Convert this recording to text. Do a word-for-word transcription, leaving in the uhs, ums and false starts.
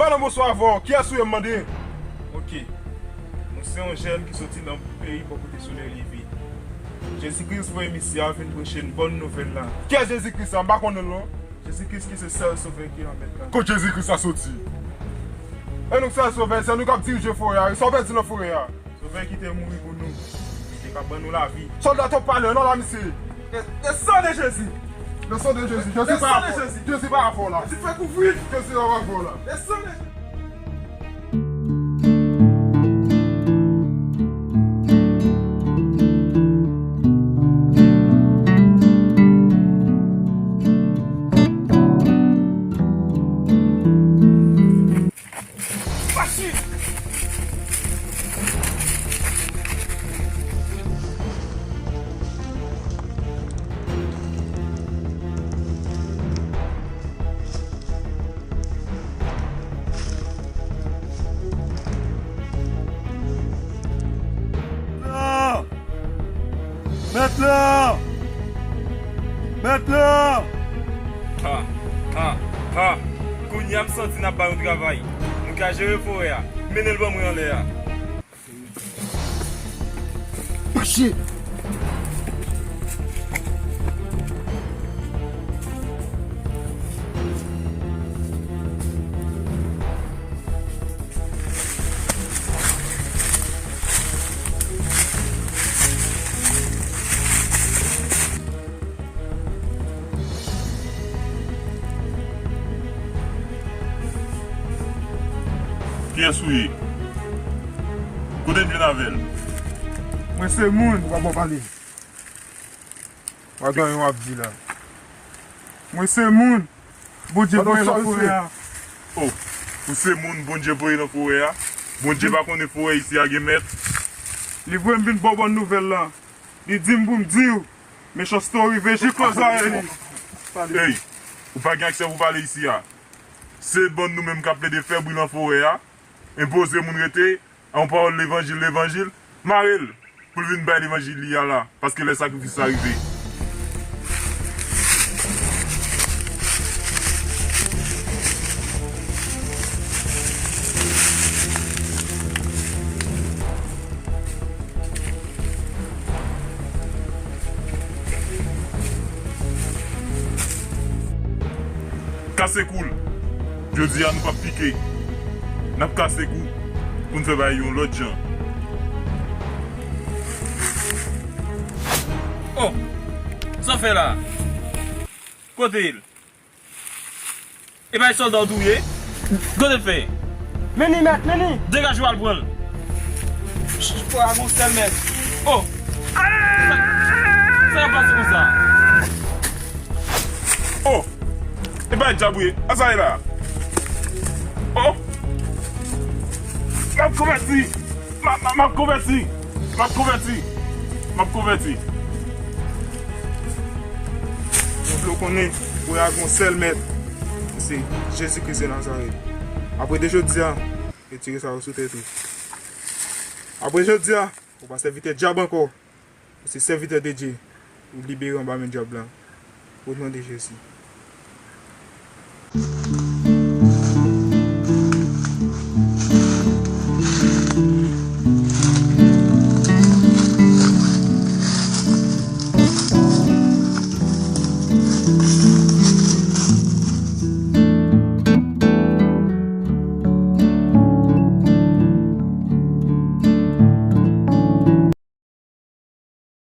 Alò, bonswa avè w. Kiyès ou ye, m mande? Ok. Nou se yon jèn ki soti nan peyi bò kote solèy leve. Jezi Kris voye m isi a vin preche n bòn nouvèl la. Kiyès Jezi Kris la? M pa konnen l non. Jezi Kris ki se sèl sovè ki an mèt la. Kot Jezi Kris la soti? E nou k sèl sovè, se nou k ap dirije forè a. Sa w pèdi nan forè a? Sovè ki te mouri pou nou, li te ka ban nou lavi. Sòlda, twòp pale, non la misye. Le, le sang de Jésus. Le sang de Jésus. Jezi pa avè w. Jezi pa avè w la. Jezi fè kouvri. Jezi pa avè w la. Le sang de Jésus. Fasil! Mèt la! Mèt la! Ha, ha, ha! Kounye a m santi n ap ba nou travay. Nou ka jere forè a. Mennen l ban mwen anlè a. Mache! Kiyès ou ye? Kote n vin avè l? Mwen se moun, w ap bon pale. W a gen yon w ap di la. Mwen se moun. Bondye voye nan forè a. Oh, ou se moun Bondye voye nan forè a? Bondye pa konnen forè isi a gen mèt? Li voye m vin ba w bòn nouvèl la. Li di m pou m di w, mechanste w rive jis nan zòrèy li. Ey, ou pa gen aksè pou pale isi a. Se bann nou menm k ap plede fè bri nan forè a, enpoze moun rete, yon pawòl levanjil, levanjil, mare l pou l vin bay levanjil li a la, paske lè sakrifis la rive. Kase kou l. Jodi a nou p ap pike. N ap kase kou pou n fè bagay yon lòt jan. Oh! Sa w fè la? Kote l? E pa e sòlda w touye? Kote l fè? Men li, mèt, men li! Degaje w al pran l! Ch-, ch-, fò a gon sèl mèt. Oh! Sa, sa k ap pase konsa? Oh! E pa e djab ou ye? An sa ye la? Oh! M ap konvèti! M ap, m ap, m ap konvèti! M ap konvèti! M ap konvèti! Mwen vle w konnen, pou a gon sèl mèt, se Jezi Kris de Nazarèt. Apre de jodi a, retire sa yo sou tèt ou. Apre jodi a, ou pa sèvitè dyab ankò. Ou se sèvitè de Dye. Ou libere anba men dyab la. O non de Jezi.